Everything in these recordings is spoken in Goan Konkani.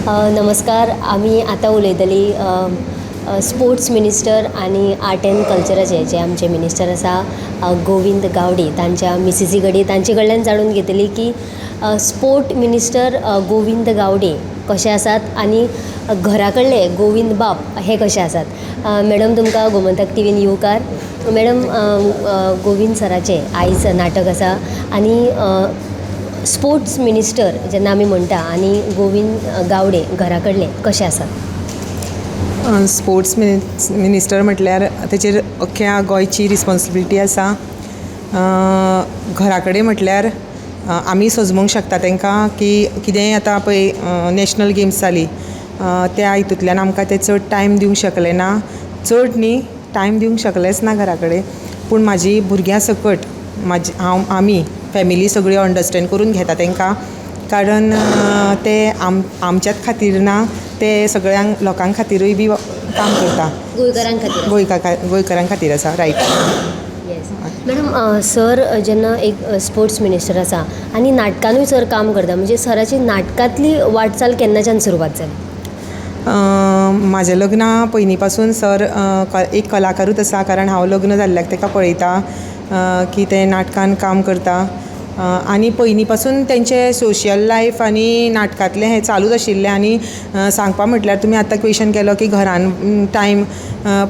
नमस्कार. आमी आतां उलयतली स्पोर्ट्स मिनिस्टर आनी आर्ट एंड कल्चराचे जे आमचे मिनिस्टर आसा गोविंद गावडे तांच्या मिसेसी कडेन तांचे कडल्यान जाणून घेतली की स्पोर्ट मिनिस्टर गोविंद गावडे कशे आसात आनी घरा कडले गोविंद बाब हे कशे आसात. मॅडम, तुमकां गोमंतक टिवीन येवकार. मॅडम, गोविंद सराचें आयज नाटक आसा आनी स्पोर्ट्स मिनिस्टर जेन्ना आमी म्हणटा आनी गोविंद गावडे घरा कडले कशे आसात? स्पोर्ट्स मिनिस्टर म्हटल्यार तेचेर अख्ख्या गोंयची रिस्पोन्सिबिलिटी आसा. घरा कडेन म्हटल्यार आमी सजमोवंक शकता तांकां की कितेंय आतां पळय नॅशनल गेम्स जाली, त्या हितूंतल्यान आमकां ते चड टायम दिवंक शकले ना, चड न्ही, टायम दिवंक शकलेच ना घरा कडेन. पूण म्हाजी भुरग्यां सकट म्हाजी हांव आमी फॅमिली सगळी अंडरस्टेंड करून घेता तांकां, कारण ते आमच्याच खातीर ना, ते सगळ्यांक लोकां खातिरूय बी काम करता. गोंयकारां खातीर. गोंयकारां खातीर आसा. रायट. येस मॅडम, सर जेन्ना एक स्पोर्ट्स मिनिस्टर आसा आनी नाटकानूय सर काम करता, म्हणजे सराची नाटकांतली वाटचाल केन्नाच्यान सुरवात जाली? म्हाज्या लग्ना पयलीं पासून सर एक कलाकारूच आसा, कारण हांव लग्न जाल्ल्याक ताका पळयता की ते नाटकान काम करता आनी पयलीं पासून तेंचे सोशल लायफ आनी नाटकांतलें हें चालूच आशिल्लें. आनी सांगपा म्हटल्यार तुमी आतां क्वेशन केलो की घरान टायम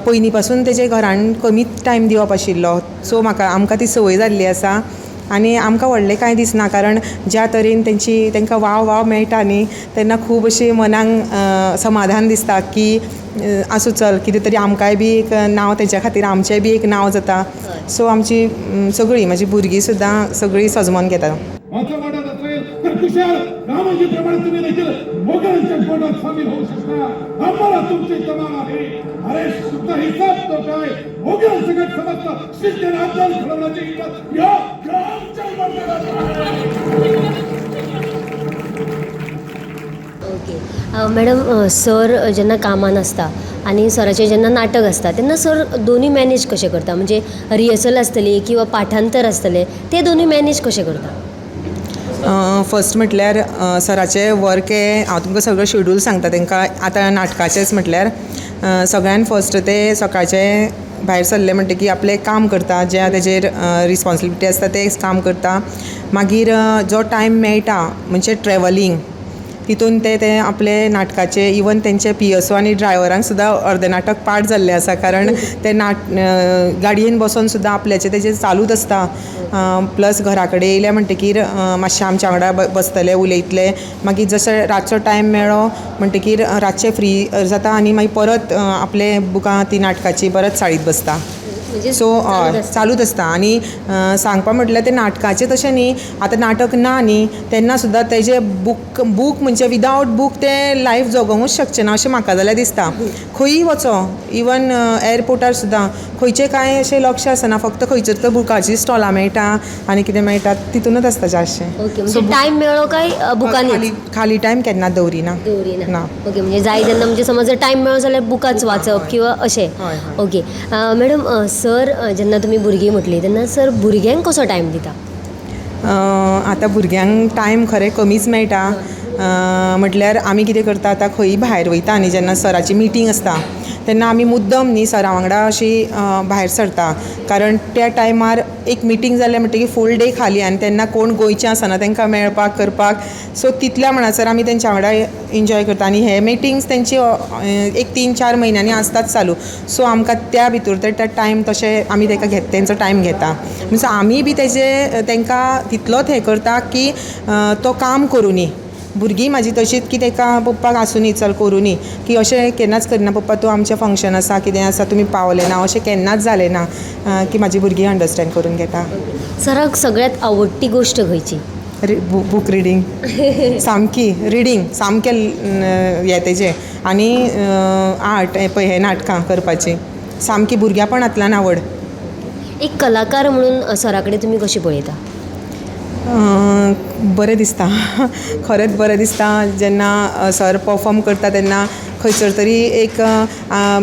पयलीं पासून तेजे घरान कमीच टायम दिवप आशिल्लो. सो म्हाका आमकां ती संवय जाल्ली आसा आनी आमकां व्हडलें कांय दिसना, कारण ज्या तरेन तेंची तांकां वाव वाव मेळटा न्ही, तेन्ना खूब अशी मनाक समाधान दिसता की आसूं चल, कितें तरी आमकांय बी एक नांव तेच्या खातीर आमचेंय बी एक नांव जाता. सो आमची सगळीं म्हाजी भुरगीं सुद्दां सगळीं सजमोन घेता. असं वाटत असेल तर तुषार रामोजी प्रमाणे तुम्ही देखील मोगलांच्या पोटात सामील होऊ शकता. आम्हाला तुमची कमाल आहे. अरे तुमचा हिसाब तो काय, मोगलांसकट समस्त शिंदे राज्यात घडवण्याची हिंमत या आमच्या मर्यादात आहे. ओके मॅडम, सर जेन्ना कामान आसता आनी सराचें जेन्ना नाटक आसता तेन्ना सर दोनूय मॅनेज कशें करता? म्हणजे रिहर्सल आसतली किंवा पाठांतर आसतलें, तें दोनूय मॅनेज कशें करता? फर्स्ट म्हटल्यार सराचें वर्क हें हांव तुमकां सगळें शेड्यूल सांगता तांकां. आतां नाटकाचेंच म्हटल्यार सगळ्यान फर्स्ट ते सकाळचे भायर सरले म्हणटकीर आपलें काम करता, जें तेजेर रिस्पोन्सिबिलिटी आसता तें काम करता. मागीर जो टायम मेळटा म्हणजे ट्रेवलींग, तितून ते ते आपले नाटकाचे इवन तेंचे पी एस ओ आनी ड्रायवरांक सुद्दां अर्दें नाटक पाठ जाल्लें आसा, कारण ते गाडयेन बसोन सुद्दां आपल्याचें तेजें चालूच आसता. प्लस घरा कडेन येयले म्हणटकीर मातशें आमच्या वांगडा बसतले, उलयतले. मागीर जशें रातचो टायम मेळ्ळो म्हणटकीर रातचे फ्री जाता आनी मागीर परत आपले बुकां ती नाटकाची परत चाळीत बसता. म्हणजे सो हय चालूच आसता. आनी सांगपा म्हटल्यार तें नाटकाचें तशें न्ही, आतां नाटक ना न्ही तेन्ना सुद्दां तेजें बूक बूक म्हणजे विदावट बूक तें लायफ जगोंकूच शकचें ना अशें म्हाका जाल्यार दिसता. खंयी वचो, इवन एअरपोर्टार सुद्दां खंयचें कांय अशें लक्ष आसना, फक्त खंयचर तर बुकाचीं स्टॉलां मेळटा आनी कितें मेळटा तितूनच आसता चडशें. ओके, म्हणजे टायम मेळ्ळो काय बुकांनीच? खाली टायम केन्ना दवरिना. दवरिना. ना. ओके, म्हणजे जाय तेन्ना, म्हणजे समज जर टायम मेळ्ळो जाल्यार बुकांच वाचप किंवा अशें. हय. ओके मॅडम, सर जेन्ना तुमी भुरगीं म्हटली तेन्ना सर भुरग्यांक कसो टायम दिता? आतां भुरग्यांक टायम खरें कमीच मेळटा. म्हटल्यार आमी कितें करता, आतां खंयी भायर वयता न्ही, जेन्ना सराची मिटींग आसता तेन्ना आमी मुद्दम न्ही सरा वांगडा अशी भायर सरता, कारण त्या टायमार एक मिटींग जालें म्हणटकीर फूल डे खाली आनी तेन्ना कोण गोंयचे आसना तांकां मेळपाक करपाक. सो तितल्या म्हणसर आमी तेंच्या वांगडा एन्जॉय करता. आनी हे मिटींग्स तेंची एक 3-4 म्हयन्यांनी आसतात चालू. सो आमकां त्या भितर ते टायम तशें आमी ताका घेता, तेंचो टायम घेता. मिन्स आमी बी तेजे तांकां तितलोच हें करता की तो काम करुनी. भुरगीं म्हाजी तशींच की ताका पप्पाक आसुनी चल करुनी की अशें केन्नाच करिना. पप्पा तूं आमचें फंक्शन आसा कितें आसा तुमी पावले ना अशें केन्नाच जालें ना, की म्हाजी भुरगीं अंडरस्टेंड करून घेता. सराक सगळ्यांत आवडटी गोश्ट खंयची? बूक रिडींग, सामकी रिडींग सामकें हें तेजें. आनी आर्ट पळय हें नाटकां करपाचीं सामकी भुरग्यापणांतल्यान आवड. एक कलाकार म्हणून सरा कडेन तुमी कशें पळयता? बरें दिसता, खरेंच बरें दिसता जेन्ना सर परफॉर्म करता तेन्ना खंयसर तरी एक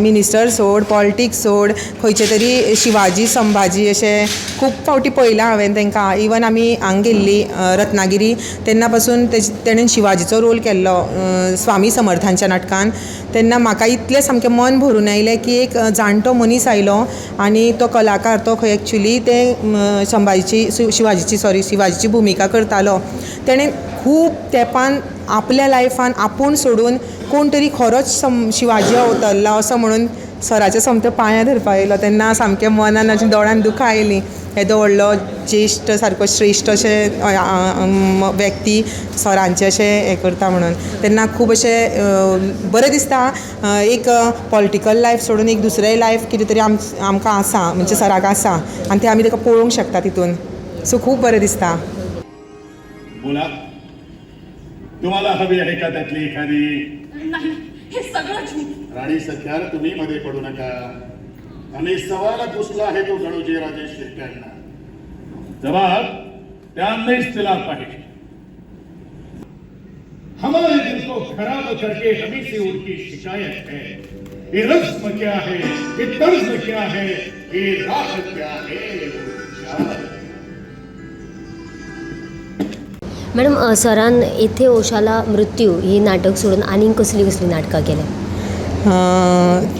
मिनिस्टर सोड, पॉलिटिक्स सोड, खंयचे तरी शिवाजी संभाजी अशें खूब फावटी पळयलां हांवें तांकां. इवन आमी हांगा गेल्लीं रत्नागिरी, तेन्ना पासून तेणेन शिवाजीचो रोल केल्लो स्वामी समर्थांच्या नाटकान. तेन्ना म्हाका इतलें सामकें मन भरून आयलें की एक जाणटो मनीस आयलो आनी तो कलाकार तो खंय एक्चुली ते संभाजीची, शिवाजीची, सॉरी, शिवाजीची भुमिका करतालो. तेणें खूब तेंपान आपल्या लायफान आपूण सोडून कोण तरी खरोच शिवाजी अवतरला असो म्हणून सराच्या सोमत्या पांयां धरपा येयलो. तेन्ना सामकें मनान अशें दोळ्यान दुखां आयलीं. येदो व्हडलो ज्येश्ठ सारको श्रेश्ठ अशें व्यक्ती सरांचें अशें हें करता म्हणून तेन्ना खूब अशें बरें दिसता. एक पॉलिटिकल लायफ सोडून एक दुसरेंय लायफ कितें तरी आमकां आसा, म्हणजे सराक आसा आनी तें आमी ताका पळोवंक शकता तितून. सो खूब बरें दिसता. बोला, तुम्हाला हवी आहे का त्यातली एखादी? नाही, हे सगळं झूट. राणी सरकार, तुम्ही मध्ये पडू नका. आणि सवाल पुसला आहे तो गणोजी राजे शिर्क्यांना. जबाब त्यांनीच दिला पाहिजे. हमारे दिल को खराब करके हमें से उनकी शिकायत है. ये रस्म क्या है, ये तर्ज क्या है, ये राह क्या है, वो क्या है? मॅडम, सरान येथे ओशाला मृत्यू ही नाटक सोडून आनीक कसलीं कसलीं नाटकां केल्या?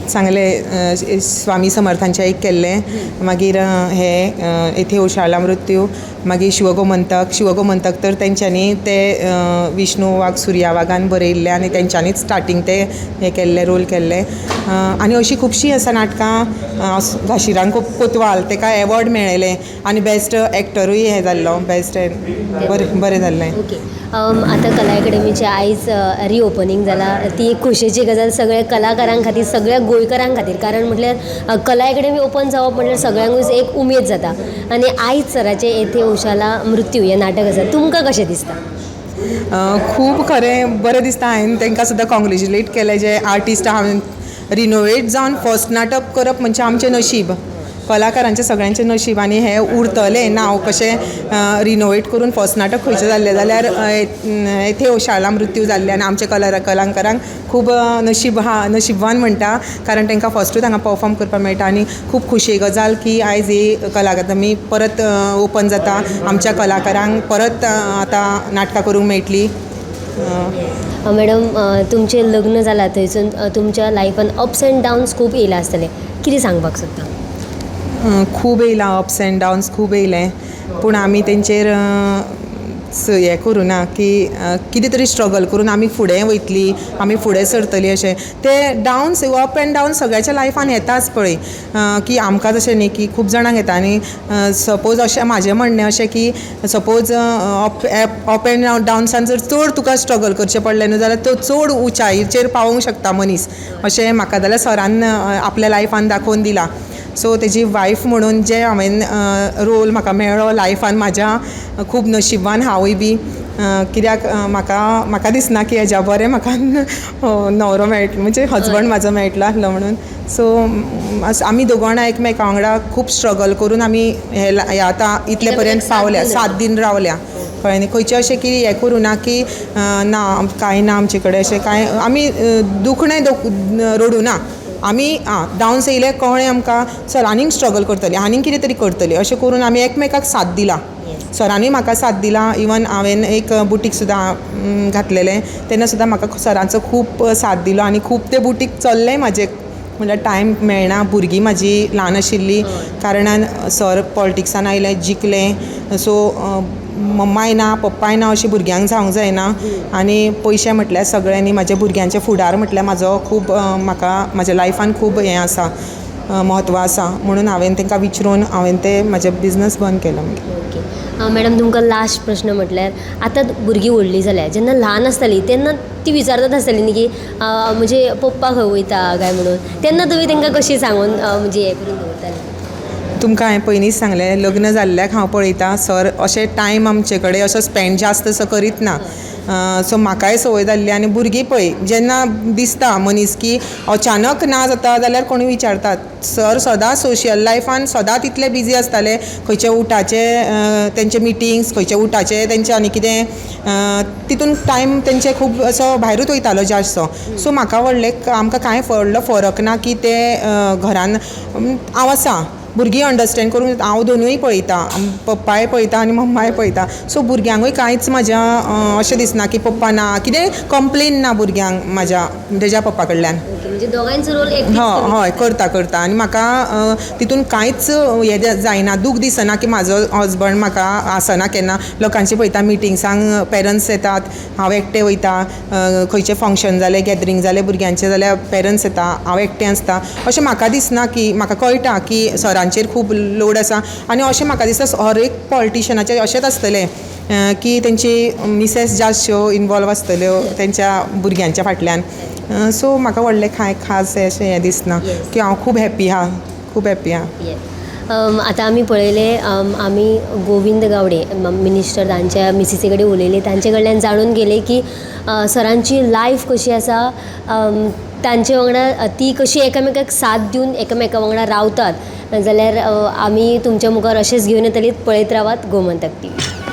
सांगलें, स्वामी समर्थांचें एक केल्लें, मागीर हें येथे ओशाला मृत्यू, मागीर शिवगोमंतक. शिवगोमंतक तर तेंच्यांनी ते विष्णू वाघ सुर्या वाघान बरयल्लें आनी तेंच्यांनीच स्टार्टींग ते हें केल्लें, रोल केल्लें. आनी अशीं खुबशीं आसा नाटकां. घाशिराम कोतवाल, ताका एवॉर्ड मेळ्ळेलें आनी बेस्ट एक्टरूय हें जाल्लो, बेस्ट, बरें बरें जाल्लें. ओके, आतां कला एकाडमीचें आयज रिओपनींग जालां, ती एक खोशयेची गजाल सगळ्या कलाकारां खातीर, सगळ्या गोंयकारां खातीर. कारण म्हटल्यार कला एकाडमी ओपन जावप म्हटल्यार सगळ्यांकूच एक उमेद जाता. आनी आयज सराचें येथे ओशाला मृत्यू हें नाटक आसा, तुमकां कशें दिसता? खूब खरें बरें दिसता. हांवें तांकां सुद्दां कॉंग्रेजुलेट केलें जे आर्टिस्ट आहा. रिनोवेट जावन फर्स्ट नाटक करप म्हणजे आमचें नशीब, कलाकारांचें सगळ्यांचें नशीब. आनी हें उरतलें नांव कशें रिनोवेट करून फर्स्ट नाटक खंयचें जाल्लें जाल्यार येथे ओशाला मृत्यू जाल्लें. आनी आमच्या कलाकारांक खूब नशीब आहा, नशीबवान म्हणटा, कारण तांकां फर्स्टूच हांगा परफॉर्म करपाक मेळटा. आनी खूब खोशये गजाल की आयज ही कला अकादमी परत ओपन जाता, आमच्या कलाकारांक परत आतां नाटकां करूंक मेळटली. मॅडम, तुमचें लग्न जालां थंयसून तुमच्या लायफान अप्स एंड डावन्स खूब येयला आसतले, कितें सांगपाक सोदता? खूब येयलां, अप्स एंड डावन्स खूब येयलें, पूण आमी तेंचेर हें करूं ना की कितें तरी स्ट्रगल करून आमी फुडें वयतली, आमी फुडें सरतली अशें. ते डावन्स, अप एंड डावन सगळ्याच्या लायफान येताच पळय, की आमकांच अशें न्ही की खूब जाणांक येता. आनी सपोज अशें म्हाजें म्हणणें अशें की सपोज अप एंड डावन्सान जर चड तुका स्ट्रगल करचें पडलें न्हू जाल्यार तो चड उंचायेचेर पावोंक शकता मनीस, अशें म्हाका जाल्यार सरान आपल्या लायफान दाखोवन दिलां. सो तेजी वायफ म्हणून जें हांवें रोल म्हाका मेळ्ळो लायफान म्हाज्या, खूब नशिबवान हांवूय बी, कित्याक म्हाका म्हाका दिसना की हेज्या बरें म्हाका न्हवरो मेळटलो, म्हणजे हजबंड म्हाजो मेळटलो आसलो म्हणून. सो आमी दोग जाणां एकमेका वांगडा खूब स्ट्रगल करून आमी हे आतां इतले पर्यंत पावल्या, सात दिन रावल्या, कळ्ळें न्ही. खंयचें अशें की हें करूं ना की ना कांय ना आमचे कडेन अशें कांय, आमी दुखणें रडूं ना आमी. आं, डावन्स येयले कळ्ळें आमकां, चल आनीक स्ट्रगल करतली, आनीक कितें तरी करतली, अशें करून आमी एकमेकाक साथ दिला. सरानूय म्हाका साथ दिला. इवन हांवें एक बुटीक सुद्दां घातलेलें तेन्ना सुद्दां म्हाका सरांचो खूब साथ दिलो आनी खूब तें बुटीक चल्लें म्हाजें. म्हणल्यार टायम मेळना, भुरगीं म्हाजी ल्हान आशिल्लीं कारणान सर पॉलिटिक्सान आयले, जिखले. सो मम्माय ना पप्पाय ना अशें भुरग्यांक जावंक जायना. आनी पयशे म्हटल्यार सगळें न्ही, म्हाज्या भुरग्यांचें फुडार म्हटल्यार म्हाजो खूब, म्हाका म्हाज्या लायफान खूब हें आसा, म्हत्व आसा, म्हणून हांवें तांकां विचरून हांवें ते म्हाजे बिजनस बंद केलो मागीर. ओके मॅडम, तुमकां लास्ट प्रश्न म्हटल्यार आतां भुरगीं व्हडलीं जाल्या, जेन्ना ल्हान आसतालीं तेन्ना ती विचारतात आसतली न्ही की म्हणजे पप्पा खंय वयता काय म्हणून, तेन्ना तुमी तांकां कशी सांगून म्हणजे हें करून दवरताली? तुमकां हांवें पयलींच सांगलें, लग्न जाल्ल्याक हांव पळयतां सर अशें टायम आमचे कडेन असो स्पेंड जास्त असो करीत ना. सो म्हाकाय संवय जाल्ली आनी भुरगीं पळय जेन्ना दिसता मनीस की अचानक ना जाता जाल्यार कोणूय विचारतात, सर सदांच सोशल लायफान सदांच तितले बिजी आसताले. खंयचे उठाचे तेंचे मिटींग्स, खंयचे उठाचे तेंचे आनी कितें, तितून टायम तेंचे खूब असो भायरूच वयतालो जास्तसो. सो म्हाका व्हडलें, आमकां कांय व्हडलो फरक ना की ते घरान हांव आसा, भुरगीं अंडरस्टेंड करून हांव दोनूय पळयतां, पप्पाय पळयता आनी मम्माय पळयता. सो भुरग्यांकूय कांयच म्हाज्या अशें दिसना की पप्पा ना, कितेंय कंप्लेन ना भुरग्यांक म्हाज्या तेज्या पप्पा कडल्यान. ओके, म्हणजे दोगांयचो रोल एकटीच हय हय, करता करता आनी म्हाका तितून कांयच हें जायना, दूख दिसना की म्हाजो हजबंड म्हाका आसना केन्ना. लोकांचे पळयता मिटिंग्सांक पेरंट्स येतात, हांव एकटें वयता. खंयचें फंक्शन जालें, गॅदरींग जालें भुरग्यांचें जाल्यार पेरंट्स येता, हांव एकटें आसता. अशें म्हाका दिसना की, म्हाका कळटा की सरांचेर खूब लोड आसा आनी अशें म्हाका दिसता हर एक पॉलिटिशनाचें अशेंच आसतलें की तेंची मिसेस जास्तश्यो इनवॉल्व आसतल्यो तेंच्या भुरग्यांच्या फाटल्यान. सो म्हाका व्हडलें कांय खास अशें हें दिसना की हांव खूब हॅप्पी आहा, खूब हॅप्पी आहा. आतां आमी पळयलें, आमी गोविंद गावडे मिनिस्टर तांच्या मिसिसी कडेन उलयलीं, तांचे कडल्यान जाणून गेले की सरांची लायफ कशी आसा, तांचे वांगडा ती कशी एकामेकाक साथ दिवन एकामेका वांगडा रावतात. जाल्यार आमी तुमच्या मुखार अशेंच घेवन येतलीं. पळयत रावात गोमंतक टीवी.